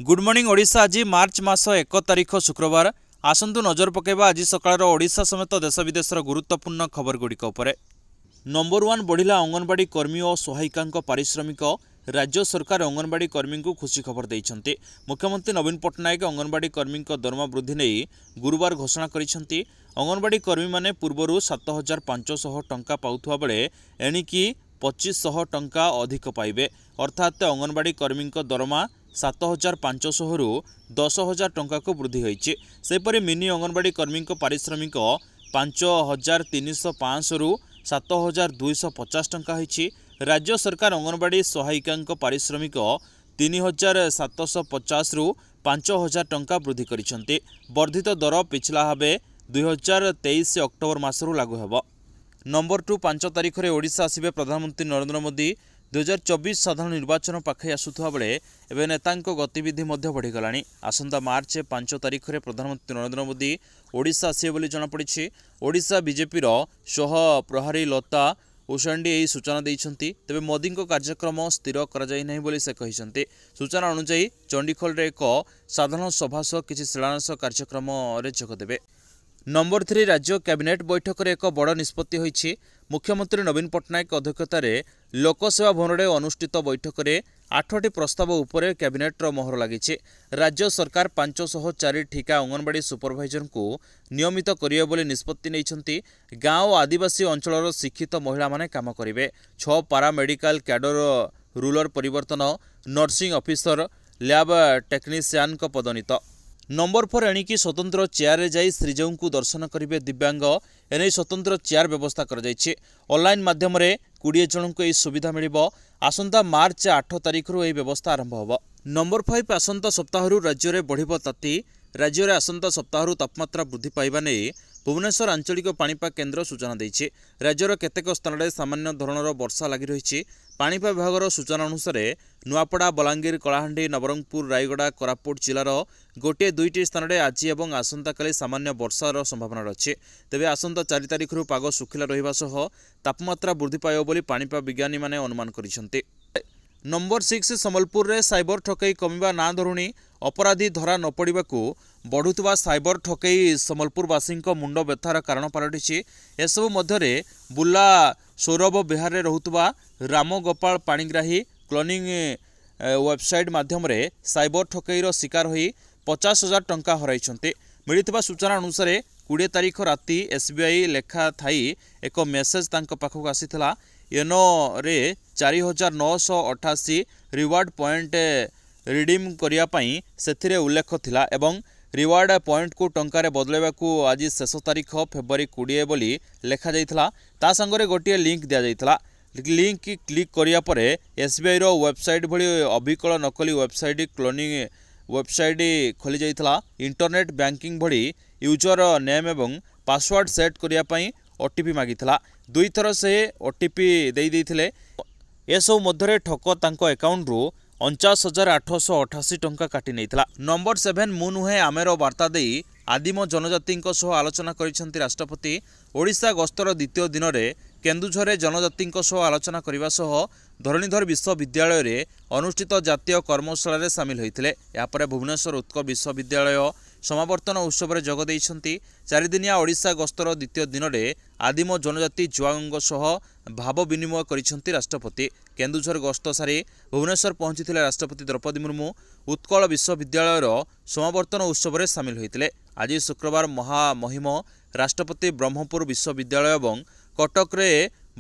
Good morning Odisha. ଆଜି March ମାସ 1 ତାରିଖ ଶୁକ୍ରବାର। ଆସନ୍ତୁ ନଜର ପକାଇବା ଆଜି ସକାଳର ଓଡ଼ିଶା ସମେତ ଦେଶ ବିଦେଶର ଗୁରୁତ୍ୱପୂର୍ଣ୍ଣ ଖବରଗୁଡ଼ିକ ଉପରେ। ନମ୍ବର 1, ବଢ଼ିଲା ଅଙ୍ଗନବାଡ଼ି କର୍ମୀ ଓ ସହାୟିକାଙ୍କ ପାରିଶ୍ରମିକ। ରାଜ୍ୟ ସରକାର ଅଙ୍ଗନବାଡ଼ି କର୍ମୀଙ୍କୁ ଖୁସି ଖବର ଦେଇଛନ୍ତି। ମୁଖ୍ୟମନ୍ତ୍ରୀ ନବୀନ ପଟ୍ଟନାୟକ ଅଙ୍ଗନବାଡ଼ି କର୍ମୀଙ୍କ ଦରମା ବୃଦ୍ଧି ନେଇ ଗୁରୁବାର ଘୋଷଣା କରିଛନ୍ତି। ଅଙ୍ଗନବାଡ଼ି କର୍ମୀମାନେ ପୂର୍ବରୁ 7500 ଟଙ୍କା ପାଉଥିବା ବେଳେ ଏଣିକି 2500 ଟଙ୍କା ଅଧିକ ପାଇବେ। ଅର୍ଥାତ୍ ଅଙ୍ଗନବାଡ଼ି କର୍ମୀଙ୍କ ଦରମା 7500ରୁ 10,000 ଟଙ୍କାକୁ ବୃଦ୍ଧି ହୋଇଛି। ସେହିପରି ମିନି ଅଙ୍ଗନବାଡ଼ି କର୍ମୀଙ୍କ ପାରିଶ୍ରମିକ 5305ରୁ 7250 ଟଙ୍କା ହୋଇଛି। ରାଜ୍ୟ ସରକାର ଅଙ୍ଗନବାଡ଼ି ସହାୟିକାଙ୍କ ପାରିଶ୍ରମିକ 3750ରୁ 5000 ଟଙ୍କା ବୃଦ୍ଧି କରିଛନ୍ତି। ବର୍ଦ୍ଧିତ ଦର ପିଛିଲା ଭାବେ 2023 ଅକ୍ଟୋବର ମାସରୁ ଲାଗୁ ହେବ। ନମ୍ବର 2, 5 ତାରିଖରେ ଓଡ଼ିଶା ଆସିବେ ପ୍ରଧାନମନ୍ତ୍ରୀ ନରେନ୍ଦ୍ର ମୋଦି। 2024 ସାଧାରଣ ନିର୍ବାଚନ ପାଖେଇ ଆସୁଥିବା ବେଳେ ଏବେ ନେତାଙ୍କ ଗତିବିଧି ମଧ୍ୟ ବଢ଼ିଗଲାଣି। ଆସନ୍ତା ମାର୍ଚ୍ଚ 5 ତାରିଖରେ ପ୍ରଧାନମନ୍ତ୍ରୀ ନରେନ୍ଦ୍ର ମୋଦି ଓଡ଼ିଶା ଆସିବେ ବୋଲି ଜଣାପଡ଼ିଛି। ଓଡ଼ିଶା ବିଜେପିର ସହ ପ୍ରହାରୀ ଲତା ଉଷାଣ୍ଡି ଏହି ସୂଚନା ଦେଇଛନ୍ତି। ତେବେ ମୋଦିଙ୍କ କାର୍ଯ୍ୟକ୍ରମ ସ୍ଥିର କରାଯାଇ ନାହିଁ ବୋଲି ସେ କହିଛନ୍ତି। ସୂଚନା ଅନୁଯାୟୀ ଚଣ୍ଡିଖୋଲରେ ଏକ ସାଧାରଣ ସଭା ସହ କିଛି ଶିଳାନ୍ୟାସ କାର୍ଯ୍ୟକ୍ରମରେ ଯୋଗଦେବେ। ନମ୍ବର 3, ରାଜ୍ୟ କ୍ୟାବିନେଟ୍ ବୈଠକରେ ଏକ ବଡ଼ ନିଷ୍ପତ୍ତି ହୋଇଛି। ମୁଖ୍ୟମନ୍ତ୍ରୀ ନବୀନ ପଟ୍ଟନାୟକ ଅଧ୍ୟକ୍ଷତାରେ ଲୋକସେବା ଭବନରେ ଅନୁଷ୍ଠିତ ବୈଠକରେ 8ଟି ପ୍ରସ୍ତାବ ଉପରେ କ୍ୟାବିନେଟ୍ର ମୋହର ଲାଗିଛି। ରାଜ୍ୟ ସରକାର 504 ଠିକା ଅଙ୍ଗନବାଡ଼ି ସୁପରଭାଇଜରଙ୍କୁ ନିୟମିତ କରିବେ ବୋଲି ନିଷ୍ପତ୍ତି ନେଇଛନ୍ତି। ଗାଁ ଓ ଆଦିବାସୀ ଅଞ୍ଚଳର ଶିକ୍ଷିତ ମହିଳାମାନେ କାମ କରିବେ। 6 ପାରାମେଡିକାଲ କ୍ୟାଡର ରୁଲର ପରିବର୍ତ୍ତନ, ନର୍ସିଂ ଅଫିସର, ଲ୍ୟାବ୍ ଟେକ୍ନିସିଆନଙ୍କ ପଦୋନ୍ନତି। ନମ୍ବର 4, ଏଣିକି ସ୍ୱତନ୍ତ୍ର ଚେୟାରରେ ଯାଇ ଶ୍ରୀଜୀଉଙ୍କୁ ଦର୍ଶନ କରିବେ ଦିବ୍ୟାଙ୍ଗ। ଏନେଇ ସ୍ୱତନ୍ତ୍ର ଚେୟାର ବ୍ୟବସ୍ଥା କରାଯାଇଛି। ଅନଲାଇନ୍ ମାଧ୍ୟମରେ 20 ଜଣଙ୍କୁ ଏହି ସୁବିଧା ମିଳିବ। ଆସନ୍ତା ମାର୍ଚ୍ଚ 8 ତାରିଖରୁ ଏହି ବ୍ୟବସ୍ଥା ଆରମ୍ଭ ହେବ। ନମ୍ବର 5, ଆସନ୍ତା ସପ୍ତାହରୁ ରାଜ୍ୟରେ ବଢ଼ିବ ତାତି। ରାଜ୍ୟରେ ଆସନ୍ତା ସପ୍ତାହରୁ ତାପମାତ୍ରା ବୃଦ୍ଧି ପାଇବା ନେଇ ଭୁବନେଶ୍ୱର ଆଞ୍ଚଳିକ ପାଣିପାଗ କେନ୍ଦ୍ର ସୂଚନା ଦେଇଛି। ରାଜ୍ୟର କେତେକ ସ୍ଥାନରେ ସାମାନ୍ୟ ଧରଣର ବର୍ଷା ଲାଗି ରହିଛି। ପାଣିପାଗ ବିଭାଗର ସୂଚନା ଅନୁସାରେ ନୂଆପଡ଼ା, ବଲାଙ୍ଗୀର, କଳାହାଣ୍ଡି, ନବରଙ୍ଗପୁର, ରାୟଗଡ଼ା, କୋରାପୁଟ ଜିଲ୍ଲାର ଗୋଟିଏ ଦୁଇଟି ସ୍ଥାନରେ ଆଜି ଏବଂ ଆସନ୍ତାକାଲି ସାମାନ୍ୟ ବର୍ଷାର ସମ୍ଭାବନା ରହିଛି। ତେବେ ଆସନ୍ତା 4 ତାରିଖରୁ ପାଗ ଶୁଖିଲା ରହିବା ସହ ତାପମାତ୍ରା ବୃଦ୍ଧି ପାଇବ ବୋଲି ପାଣିପାଗ ବିଜ୍ଞାନୀମାନେ ଅନୁମାନ କରିଛନ୍ତି। ନମ୍ବର 6, ସମ୍ବଲପୁରରେ ସାଇବର ଠକେଇ କମିବା ନାଁ ଧରୁଣି। ଅପରାଧୀ ଧରା ନ ପଡ଼ିବାକୁ ବଢ଼ୁଥିବା ସାଇବର ଠକେଇ ସମ୍ବଲପୁରବାସୀଙ୍କ ମୁଣ୍ଡ ବ୍ୟଥାର କାରଣ ପାଲଟିଛି। ଏସବୁ ମଧ୍ୟରେ ବୁର୍ଲା ସୌରଭ ବିହାରରେ ରହୁଥିବା ରାମଗୋପାଳ ପାଣିଗ୍ରାହୀ କ୍ଲୋନିଂ ୱେବସାଇଟ୍ ମାଧ୍ୟମରେ ସାଇବର ଠକେଇର ଶିକାର ହୋଇ 50,000 ଟଙ୍କା ହରାଇଛନ୍ତି। ମିଳିଥିବା ସୂଚନା ଅନୁସାରେ 20 ତାରିଖ ରାତି ଏସ୍ବିଆଇ ଲେଖା ଥାଇ ଏକ ମେସେଜ ତାଙ୍କ ପାଖକୁ ଆସିଥିଲା। ୟୋନୋରେ 4988 ରିୱାର୍ଡ ପଏଣ୍ଟ ରିଡିମ୍ କରିବା ପାଇଁ ସେଥିରେ ଉଲ୍ଲେଖ ଥିଲା ଏବଂ ରିୱାର୍ଡ ପଏଣ୍ଟକୁ ଟଙ୍କାରେ ବଦଳାଇବାକୁ ଆଜି ଶେଷ ତାରିଖ ଫେବୃଆରୀ 20 ବୋଲି ଲେଖାଯାଇଥିଲା। ତା ସାଙ୍ଗରେ ଗୋଟିଏ ଲିଙ୍କ ଦିଆଯାଇଥିଲା। ଲିଙ୍କ କ୍ଲିକ୍ କରିବା ପରେ ଏସ୍ବିଆଇର ୱେବସାଇଟ୍ ଭଳି ଅବିକଳ ନକଲି ୱେବସାଇଟ୍ କ୍ଲୋନିଂ ୱେବସାଇଟ୍ ଖୋଲିଯାଇଥିଲା। ଇଣ୍ଟରନେଟ୍ ବ୍ୟାଙ୍କିଂ ଭଳି ୟୁଜର ନେମ୍ ଏବଂ ପାସୱାର୍ଡ ସେଟ୍ କରିବା ପାଇଁ ଓଟିପି ମାଗିଥିଲା। ଦୁଇଥର ସେ ଓଟିପି ଦେଇ ଦେଇଥିଲେ। ଏସବୁ ମଧ୍ୟରେ ଠକ ତାଙ୍କ ଆକାଉଣ୍ଟରୁ 49,888 ଟଙ୍କା କାଟି ନେଇଥିଲା। ନମ୍ବର 7, ମୁଁ ନୁହେଁ ଆମେର ବାର୍ତ୍ତା ଦେଇ ଆଦିମ ଜନଜାତିଙ୍କ ସହ ଆଲୋଚନା କରିଛନ୍ତି ରାଷ୍ଟ୍ରପତି। ଓଡ଼ିଶା ଗସ୍ତର ଦ୍ୱିତୀୟ ଦିନରେ କେନ୍ଦୁଝରରେ ଜନଜାତିଙ୍କ ସହ ଆଲୋଚନା କରିବା ସହ ଧରଣୀଧର ବିଶ୍ୱବିଦ୍ୟାଳୟରେ ଅନୁଷ୍ଠିତ ଜାତୀୟ କର୍ମଶାଳାରେ ସାମିଲ ହୋଇଥିଲେ। ଏହାପରେ ଭୁବନେଶ୍ୱର ଉତ୍କଳ ବିଶ୍ୱବିଦ୍ୟାଳୟ ସମାବର୍ତ୍ତନ ଉତ୍ସବରେ ଯୋଗ ଦେଇଛନ୍ତି। ଚାରିଦିନିଆ ଓଡ଼ିଶା ଗସ୍ତର ଦ୍ୱିତୀୟ ଦିନରେ ଆଦିମ ଜନଜାତି ଯୁବାଙ୍କ ସହ ଭାବ ବିନିମୟ କରିଛନ୍ତି ରାଷ୍ଟ୍ରପତି। କେନ୍ଦୁଝର ଗସ୍ତ ସାରି ଭୁବନେଶ୍ୱର ପହଞ୍ଚିଥିଲେ ରାଷ୍ଟ୍ରପତି ଦ୍ରୌପଦୀ ମୁର୍ମୁ। ଉତ୍କଳ ବିଶ୍ୱବିଦ୍ୟାଳୟର ସମାବର୍ତ୍ତନ ଉତ୍ସବରେ ସାମିଲ ହୋଇଥିଲେ। ଆଜି ଶୁକ୍ରବାର ମହାମହିମ ରାଷ୍ଟ୍ରପତି ବ୍ରହ୍ମପୁର ବିଶ୍ୱବିଦ୍ୟାଳୟ ଏବଂ କଟକରେ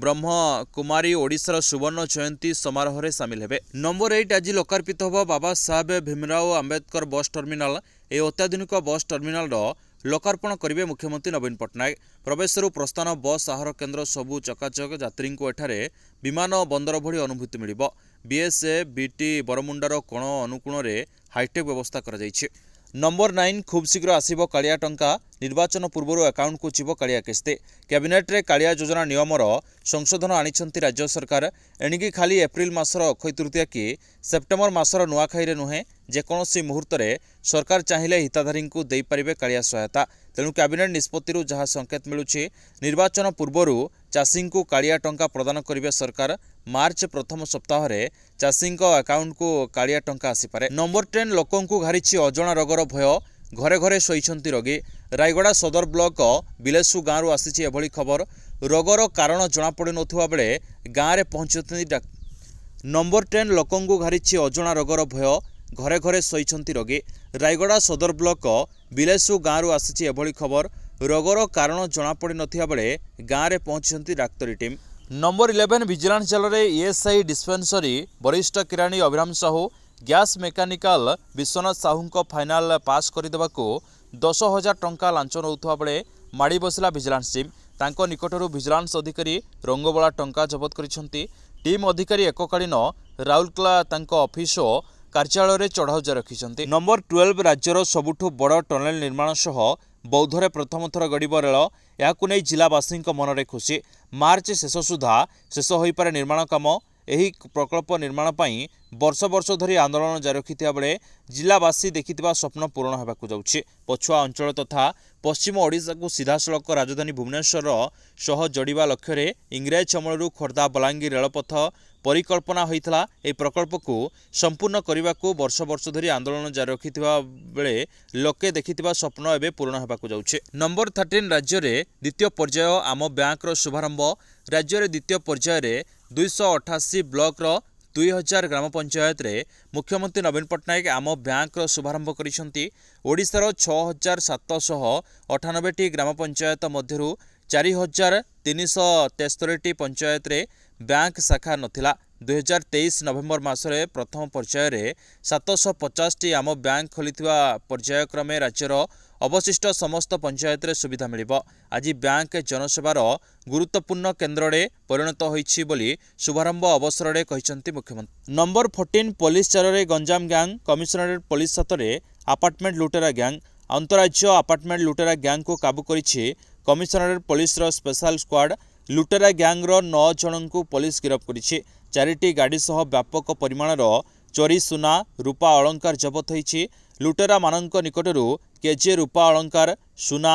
ବ୍ରହ୍ମକୁମାରୀ ଓଡ଼ିଶାର ସୁବର୍ଣ୍ଣ ଜୟନ୍ତୀ ସମାରୋହରେ ସାମିଲ ହେବେ। ନମ୍ବର 8, ଆଜି ଲୋକାର୍ପିତ ହେବ ବାବା ସାହେବ ଭୀମରାଓ ଆମ୍ବେଦକର ବସ୍ ଟର୍ମିନାଲ। ଏହି ଅତ୍ୟାଧୁନିକ ବସ୍ ଟର୍ମିନାଲର ଲୋକାର୍ପଣ କରିବେ ମୁଖ୍ୟମନ୍ତ୍ରୀ ନବୀନ ପଟ୍ଟନାୟକ। ପ୍ରବେଶରୁ ପ୍ରସ୍ଥାନ ବସ୍ ଆହାର କେନ୍ଦ୍ର ସବୁ ଚକାଚକ। ଯାତ୍ରୀଙ୍କୁ ଏଠାରେ ବିମାନ ବନ୍ଦର ଭଳି ଅନୁଭୂତି ମିଳିବ। ବିଏସ୍ଏ ବିଟି ବରମୁଣ୍ଡାର କୋଣ ଅନୁକୋଣରେ ହାଇଟେକ୍ ବ୍ୟବସ୍ଥା କରାଯାଇଛି। ନମ୍ବର 9, ଖୁବ୍ ଶୀଘ୍ର ଆସିବ କାଳିଆ ଟଙ୍କା। ନିର୍ବାଚନ ପୂର୍ବରୁ ଆକାଉଣ୍ଟକୁ ଯିବ କାଳିଆ କିସ୍ତି। କ୍ୟାବିନେଟ୍ରେ କାଳିଆ ଯୋଜନା ନିୟମର ସଂଶୋଧନ ଆଣିଛନ୍ତି ରାଜ୍ୟ ସରକାର। ଏଣିକି ଖାଲି ଏପ୍ରିଲ ମାସର ଅକ୍ଷୟ ତୃତୀୟା କି ସେପ୍ଟେମ୍ବର ମାସର ନୂଆଖାଇରେ ନୁହେଁ, ଯେକୌଣସି ମୁହୂର୍ତ୍ତରେ ସରକାର ଚାହିଁଲେ ହିତାଧିକାରୀଙ୍କୁ ଦେଇପାରିବେ କାଳିଆ ସହାୟତା। ତେଣୁ କ୍ୟାବିନେଟ୍ ନିଷ୍ପତ୍ତିରୁ ଯାହା ସଂକେତ ମିଳୁଛି, ନିର୍ବାଚନ ପୂର୍ବରୁ ଚାଷୀଙ୍କୁ କାଳିଆ ଟଙ୍କା ପ୍ରଦାନ କରିବେ ସରକାର। ମାର୍ଚ୍ଚ ପ୍ରଥମ ସପ୍ତାହରେ ଚାଷୀଙ୍କ ଆକାଉଣ୍ଟକୁ କାଳିଆ ଟଙ୍କା ଆସିପାରେ। ନମ୍ବର 10, ଲୋକଙ୍କୁ ଘାରିଛି ଅଜଣା ରୋଗର ଭୟ, ଘରେ ଘରେ ଶୋଇଛନ୍ତି ରୋଗୀ। ରାୟଗଡ଼ା ସଦର ବ୍ଲକ ବିଲେସୁ ଗାଁରୁ ଆସିଛି ଏଭଳି ଖବର। ରୋଗର କାରଣ ଜଣାପଡ଼ିନଥିବା ବେଳେ ଗାଁରେ ପହଞ୍ଚିଛନ୍ତି। ନମ୍ବର 10, ଲୋକଙ୍କୁ ଘାରିଛି ଅଜଣା ରୋଗର ଭୟ, ଘରେ ଘରେ ଶୋଇଛନ୍ତି ରୋଗୀ। ରାୟଗଡ଼ା ସଦର ବ୍ଲକ ବିଲେସୁ ଗାଁରୁ ଆସିଛି ଏଭଳି ଖବର। ରୋଗର କାରଣ ଜଣାପଡ଼ିନଥିବା ବେଳେ ଗାଁରେ ପହଞ୍ଚିଛନ୍ତି ଡାକ୍ତରୀ ଟିମ୍। ନମ୍ବର 11, ଭିଜିଲାନ୍ସ ଜାଲରେ ଇଏସ୍ଆଇ ଡିସ୍ପେନ୍ସରୀ ବରିଷ୍ଠ କିରାଣୀ ଅଭିରାମ ସାହୁ। ଗ୍ୟାସ୍ ମେକାନିକାଲ ବିଶ୍ୱନାଥ ସାହୁଙ୍କ ଫାଇନାଲ ପାସ୍ କରିଦେବାକୁ 10,000 ଟଙ୍କା ଲାଞ୍ଚ ନେଉଥିବା ବେଳେ ମାଡ଼ି ବସିଲା ଭିଜିଲାନ୍ସ ଟିମ୍। ତାଙ୍କ ନିକଟରୁ ଭିଜିଲାନ୍ସ ଅଧିକାରୀ ରଙ୍ଗବଳା ଟଙ୍କା ଜବତ କରିଛନ୍ତି। ଟିମ୍ ଅଧିକାରୀ ଏକକାଳୀନ ରାଉରକେଲା ତାଙ୍କ ଅଫିସ ଓ କାର୍ଯ୍ୟାଳୟରେ ଚଢ଼ାଉ ଜାରି ରଖିଛନ୍ତି। ନମ୍ବର 12, ରାଜ୍ୟର ସବୁଠୁ ବଡ଼ ଟନେଲ ନିର୍ମାଣ ସହ ବୌଦ୍ଧରେ ପ୍ରଥମ ଥର ଗଡ଼ିବ ରେଳ। ଏହାକୁ ନେଇ ଜିଲ୍ଲାବାସୀଙ୍କ ମନରେ ଖୁସି। ମାର୍ଚ୍ଚ ଶେଷ ସୁଦ୍ଧା ଶେଷ ହୋଇପାରେ ନିର୍ମାଣ କାମ। ଏହି ପ୍ରକଳ୍ପ ନିର୍ମାଣ ପାଇଁ ବର୍ଷ ବର୍ଷ ଧରି ଆନ୍ଦୋଳନ ଜାରି ରଖିଥିବା ବେଳେ ଜିଲ୍ଲାବାସୀ ଦେଖିଥିବା ସ୍ୱପ୍ନ ପୂରଣ ହେବାକୁ ଯାଉଛି। ପଛୁଆ ଅଞ୍ଚଳ ତଥା ପଶ୍ଚିମ ଓଡ଼ିଶାକୁ ସିଧାସଳଖ ରାଜଧାନୀ ଭୁବନେଶ୍ୱର ସହ ଯୋଡ଼ିବା ଲକ୍ଷ୍ୟରେ ଇଂରେଜ ଅମଳରୁ ଖୋର୍ଦ୍ଧା ବଲାଙ୍ଗୀର ରେଳପଥ ପରିକଳ୍ପନା ହୋଇଥିଲା। ଏହି ପ୍ରକଳ୍ପକୁ ସମ୍ପୂର୍ଣ୍ଣ କରିବାକୁ ବର୍ଷ ବର୍ଷ ଧରି ଆନ୍ଦୋଳନ ଜାରି ରଖିଥିବା ବେଳେ ଲୋକେ ଦେଖିଥିବା ସ୍ୱପ୍ନ ଏବେ ପୂରଣ ହେବାକୁ ଯାଉଛି। ନମ୍ବର 13, ରାଜ୍ୟରେ ଦ୍ୱିତୀୟ ପର୍ଯ୍ୟାୟ ଆମ ବ୍ୟାଙ୍କର ଶୁଭାରମ୍ଭ। ରାଜ୍ୟରେ ଦ୍ୱିତୀୟ ପର୍ଯ୍ୟାୟରେ 288 ବ୍ଲକର 2000 ଗ୍ରାମ ପଞ୍ଚାୟତରେ ମୁଖ୍ୟମନ୍ତ୍ରୀ ନବୀନ ପଟ୍ଟନାୟକ ଆମ ବ୍ୟାଙ୍କର ଶୁଭାରମ୍ଭ କରିଛନ୍ତି। ଓଡ଼ିଶାର 6798ଟି ଗ୍ରାମ ପଞ୍ଚାୟତ ମଧ୍ୟରୁ 4373ଟି ପଞ୍ଚାୟତରେ ବ୍ୟାଙ୍କ ଶାଖା ନଥିଲା। 2023 ନଭେମ୍ବର ମାସରେ ପ୍ରଥମ ପର୍ଯ୍ୟାୟରେ 750ଟି ଆମ ବ୍ୟାଙ୍କ ଖୋଲିଥିବା ପର୍ଯ୍ୟାୟକ୍ରମେ ରାଜ୍ୟର ଅବଶିଷ୍ଟ ସମସ୍ତ ପଞ୍ଚାୟତରେ ସୁବିଧା ମିଳିବ। ଆଜି ବ୍ୟାଙ୍କ ଜନସେବାର ଗୁରୁତ୍ୱପୂର୍ଣ୍ଣ କେନ୍ଦ୍ରରେ ପରିଣତ ହୋଇଛି ବୋଲି ଶୁଭାରମ୍ଭ ଅବସରରେ କହିଛନ୍ତି ମୁଖ୍ୟମନ୍ତ୍ରୀ। ନମ୍ବର 14, ପୋଲିସ ଚାରରେ ଗଞ୍ଜାମ ଗ୍ୟାଙ୍ଗ। କମିଶନରେଟ୍ ପୋଲିସ ହାତରେ ଆପାର୍ଟମେଣ୍ଟ ଲୁଟେରା ଗ୍ୟାଙ୍ଗ। ଅନ୍ତରାଜ୍ୟ ଆପାର୍ଟମେଣ୍ଟ ଲୁଟେରା ଗ୍ୟାଙ୍ଗକୁ କାବୁ କରିଛି କମିଶନରେଟ୍ ପୋଲିସର ସ୍ପେଶାଲ ସ୍କ୍ୱାଡ୍। ଲୁଟେରା ଗ୍ୟାଙ୍ଗର 9 ଜଣଙ୍କୁ ପୋଲିସ ଗିରଫ କରିଛି। 4ଟି ଗାଡ଼ି ସହ ବ୍ୟାପକ ପରିମାଣର ଚୋରି ସୁନା ରୂପା ଅଳଙ୍କାର ଜବତ ହୋଇଛି। ଲୁଟେରାମାନଙ୍କ ନିକଟରୁ କେଜିଏ ରୂପା ଅଳଙ୍କାର, ସୁନା,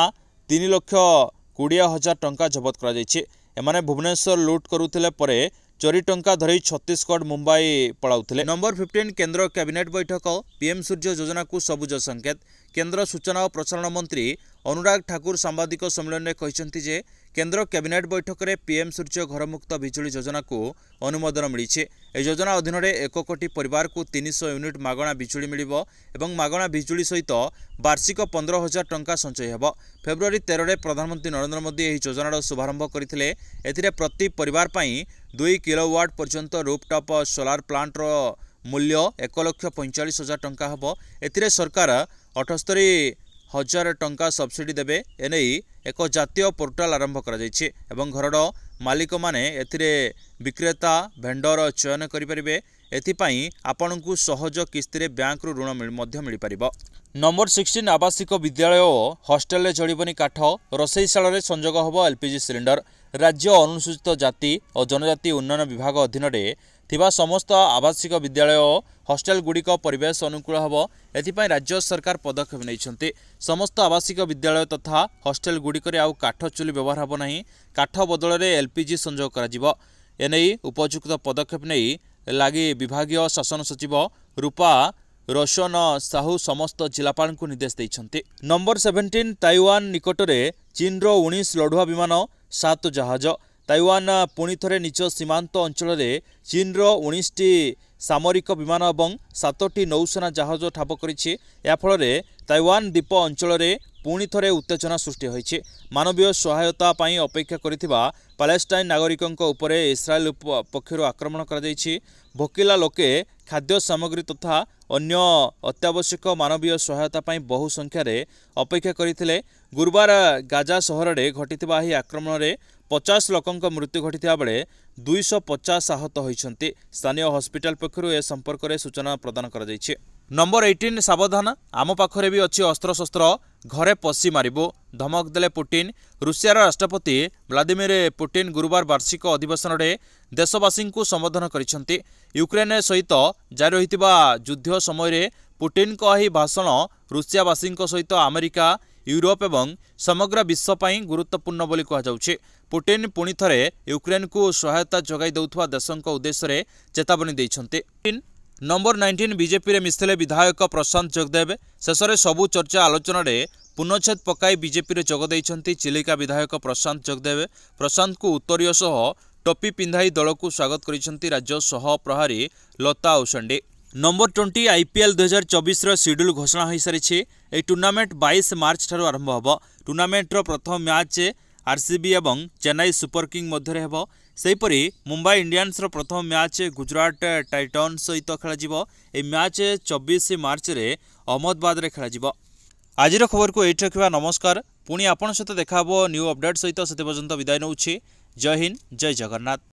3,20,000 ଟଙ୍କା ଜବତ କରାଯାଇଛି। ଏମାନେ ଭୁବନେଶ୍ୱର ଲୁଟ୍ କରୁଥିଲେ, ପରେ ଚୋରି ଟଙ୍କା ଧରି ଛତିଶଗଡ଼, ମୁମ୍ବାଇ ପଳାଉଥିଲେ। ନମ୍ବର 15, କେନ୍ଦ୍ର କ୍ୟାବିନେଟ୍ ବୈଠକ, ପିଏମ୍ ସୂର୍ଯ୍ୟ ଯୋଜନାକୁ ସବୁଜ ସଂକେତ। କେନ୍ଦ୍ର ସୂଚନା ଓ ପ୍ରସାରଣ ମନ୍ତ୍ରୀ ଅନୁରାଗ ଠାକୁର ସାମ୍ବାଦିକ ସମ୍ମିଳନୀରେ କହିଛନ୍ତି ଯେ କେନ୍ଦ୍ର କ୍ୟାବିନେଟ୍ ବୈଠକରେ ପିଏମ୍ ସୂର୍ଯ୍ୟ ଘରମୁକ୍ତ ବିଜୁଳି ଯୋଜନାକୁ ଅନୁମୋଦନ ମିଳିଛି। ଏହି ଯୋଜନା ଅଧୀନରେ 1 କୋଟି ପରିବାରକୁ 300 ୟୁନିଟ୍ ମାଗଣା ବିଜୁଳି ମିଳିବ ଏବଂ ମାଗଣା ବିଜୁଳି ସହିତ ବାର୍ଷିକ 15,000 ଟଙ୍କା ସଞ୍ଚୟ ହେବ। ଫେବୃଆରୀ 13ରେ ପ୍ରଧାନମନ୍ତ୍ରୀ ନରେନ୍ଦ୍ର ମୋଦି ଏହି ଯୋଜନାର ଶୁଭାରମ୍ଭ କରିଥିଲେ। ଏଥିରେ ପ୍ରତି ପରିବାର ପାଇଁ 2 କିଲୋୱାଟ୍ ପର୍ଯ୍ୟନ୍ତ ରୁଫ୍ଟପ୍ ସୋଲାର ପ୍ଲାଣ୍ଟର ମୂଲ୍ୟ 1,45,000 ଟଙ୍କା ହେବ। ଏଥିରେ ସରକାର 78,000 ଟଙ୍କା ସବସିଡି ଦେବେ। ଏନେଇ ଏକ ଜାତୀୟ ପୋର୍ଟାଲ ଆରମ୍ଭ କରାଯାଇଛି ଏବଂ ଘରର ମାଲିକମାନେ ଏଥିରେ ବିକ୍ରେତା ଭେଣ୍ଡର ଚୟନ କରିପାରିବେ। ଏଥିପାଇଁ ଆପଣଙ୍କୁ ସହଜ କିସ୍ତିରେ ବ୍ୟାଙ୍କରୁ ଋଣ ମଧ୍ୟ ମିଳିପାରିବ। ନମ୍ବର 16, ଆବାସିକ ବିଦ୍ୟାଳୟ ଓ ହଷ୍ଟେଲରେ ଜଳିବନି କାଠ, ରୋଷେଇଶାଳରେ ସଂଯୋଗ ହେବ ଏଲ୍ପିଜି ସିଲିଣ୍ଡର। ରାଜ୍ୟ ଅନୁସୂଚିତ ଜାତି ଓ ଜନଜାତି ଉନ୍ନୟନ ବିଭାଗ ଅଧୀନରେ ଥିବା ସମସ୍ତ ଆବାସିକ ବିଦ୍ୟାଳୟ ଓ ହଷ୍ଟେଲଗୁଡ଼ିକ ପରିବେଶ ଅନୁକୂଳ ହେବ, ଏଥିପାଇଁ ରାଜ୍ୟ ସରକାର ପଦକ୍ଷେପ ନେଇଛନ୍ତି। ସମସ୍ତ ଆବାସିକ ବିଦ୍ୟାଳୟ ତଥା ହଷ୍ଟେଲଗୁଡ଼ିକରେ ଆଉ କାଠ ଚୁଲି ବ୍ୟବହାର ହେବ ନାହିଁ। କାଠ ବଦଳରେ ଏଲ୍ପିଜି ସଂଯୋଗ କରାଯିବ। ଏନେଇ ଉପଯୁକ୍ତ ପଦକ୍ଷେପ ନେଇ ଲାଗି ବିଭାଗୀୟ ଶାସନ ସଚିବ ରୂପା ରୋଶନ ସାହୁ ସମସ୍ତ ଜିଲ୍ଲାପାଳଙ୍କୁ ନିର୍ଦ୍ଦେଶ ଦେଇଛନ୍ତି। ନମ୍ବର 17, ତାଇୱାନ ନିକଟରେ ଚୀନର 19 ଲଢୁଆ ବିମାନ, 7 ଜାହାଜ। ତାଇୱାନ ପୁଣି ଥରେ ନିଜ ସୀମାନ୍ତ ଅଞ୍ଚଳରେ ଚୀନର 19ଟି ସାମରିକ ବିମାନ ଏବଂ 7ଟି ନୌସେନା ଜାହାଜ ଠାବ କରିଛି। ଏହାଫଳରେ ତାଇୱାନ ଦ୍ୱୀପ ଅଞ୍ଚଳରେ ପୁଣି ଥରେ ଉତ୍ତେଜନା ସୃଷ୍ଟି ହୋଇଛି। ମାନବୀୟ ସହାୟତା ପାଇଁ ଅପେକ୍ଷା କରିଥିବା ପାଲେଷ୍ଟାଇନ ନାଗରିକଙ୍କ ଉପରେ ଇସ୍ରାଏଲ ପକ୍ଷରୁ ଆକ୍ରମଣ କରାଯାଇଛି। ଭୋକିଲା ଲୋକେ ଖାଦ୍ୟ ସାମଗ୍ରୀ ତଥା ଅନ୍ୟ ଅତ୍ୟାବଶ୍ୟକ ମାନବୀୟ ସହାୟତା ପାଇଁ ବହୁ ସଂଖ୍ୟାରେ ଅପେକ୍ଷା କରିଥିଲେ। ଗୁରୁବାର ଗାଜା ସହରରେ ଘଟିଥିବା ଏହି ଆକ୍ରମଣରେ 50 ଲୋକଙ୍କ ମୃତ୍ୟୁ ଘଟିଥିବା ବେଳେ 250 ଆହତ ହୋଇଛନ୍ତି। ସ୍ଥାନୀୟ ହସ୍ପିଟାଲ ପକ୍ଷରୁ ଏ ସମ୍ପର୍କରେ ସୂଚନା ପ୍ରଦାନ କରାଯାଇଛି। ନମ୍ବର 18, ସାବଧାନ, ଆମ ପାଖରେ ବି ଅଛି ଅସ୍ତ୍ରଶସ୍ତ୍ର, ଘରେ ପଶି ମାରିବୁ, ଧମକ ଦେଲେ ପୁଟିନ। ରୁଷିଆର ରାଷ୍ଟ୍ରପତି ଭ୍ଲାଦିମିର ପୁଟିନ ଗୁରୁବାର ବାର୍ଷିକ ଅଧିବେଶନରେ ଦେଶବାସୀଙ୍କୁ ସମ୍ବୋଧନ କରିଛନ୍ତି। ୟୁକ୍ରେନ ସହିତ ଜାରି ରହିଥିବା ଯୁଦ୍ଧ ସମୟରେ ପୁଟିନଙ୍କ ଏହି ଭାଷଣ ରୁଷିଆବାସୀଙ୍କ ସହିତ ଆମେରିକା, ୟୁରୋପ ଏବଂ ସମଗ୍ର ବିଶ୍ୱ ପାଇଁ ଗୁରୁତ୍ୱପୂର୍ଣ୍ଣ ବୋଲି କୁହାଯାଉଛି। ପୁଟିନ୍ ପୁଣି ଥରେ ୟୁକ୍ରେନ୍କୁ ସହାୟତା ଯୋଗାଇ ଦେଉଥିବା ଦେଶଙ୍କ ଉଦ୍ଦେଶ୍ୟରେ ଚେତାବନୀ ଦେଇଛନ୍ତି। ନମ୍ବର 19, ବିଜେପିରେ ମିଶିଥିଲେ ବିଧାୟକ ପ୍ରଶାନ୍ତ ଜଗଦେବ। ଶେଷରେ ସବୁ ଚର୍ଚ୍ଚା ଆଲୋଚନାରେ ପୂର୍ଣ୍ଣଚ୍ଛେଦ ପକାଇ ବିଜେପିରେ ଯୋଗ ଦେଇଛନ୍ତି ଚିଲିକା ବିଧାୟକ ପ୍ରଶାନ୍ତ ଜଗଦେବ। ପ୍ରଶାନ୍ତଙ୍କୁ ଉତ୍ତରୀୟ ସହ ଟୋପି ପିନ୍ଧାଇ ଦଳକୁ ସ୍ୱାଗତ କରିଛନ୍ତି ରାଜ୍ୟ ସହ ପ୍ରହାରୀ ଲତା ଔଷଣ୍ଡି। ନମ୍ବର 20, ଆଇପିଏଲ୍ 2024ର ସିଡ୍ୟୁଲ୍ ଘୋଷଣା ହୋଇସାରିଛି। ଏହି ଟୁର୍ଣ୍ଣାମେଣ୍ଟ 22 ମାର୍ଚ୍ଚ ଠାରୁ ଆରମ୍ଭ ହେବ। ଟୁର୍ଣ୍ଣାମେଣ୍ଟର ପ୍ରଥମ ମ୍ୟାଚ୍ ଆର୍ସିବି ଏବଂ ଚେନ୍ନାଇ ସୁପର କିଙ୍ଗ ମଧ୍ୟରେ ହେବ। ସେହିପରି ମୁମ୍ବାଇ ଇଣ୍ଡିଆନ୍ସର ପ୍ରଥମ ମ୍ୟାଚ୍ ଗୁଜରାଟ ଟାଇଟନ୍ସ ସହିତ ଖେଳାଯିବ। ଏହି ମ୍ୟାଚ୍ 24 ମାର୍ଚ୍ଚରେ ଅହମ୍ମଦାବାଦରେ ଖେଳାଯିବ। ଆଜିର ଖବରକୁ ଏଇଠି ରଖିବା। ନମସ୍କାର। ପୁଣି ଆପଣଙ୍କ ସହିତ ଦେଖା ହେବ ନ୍ୟୁ ଅପଡେଟ୍ ସହିତ, ସେଥି ପର୍ଯ୍ୟନ୍ତ ବିଦାୟ ନେଉଛି। ଜୟ ହିନ୍ଦ, ଜୟ ଜଗନ୍ନାଥ।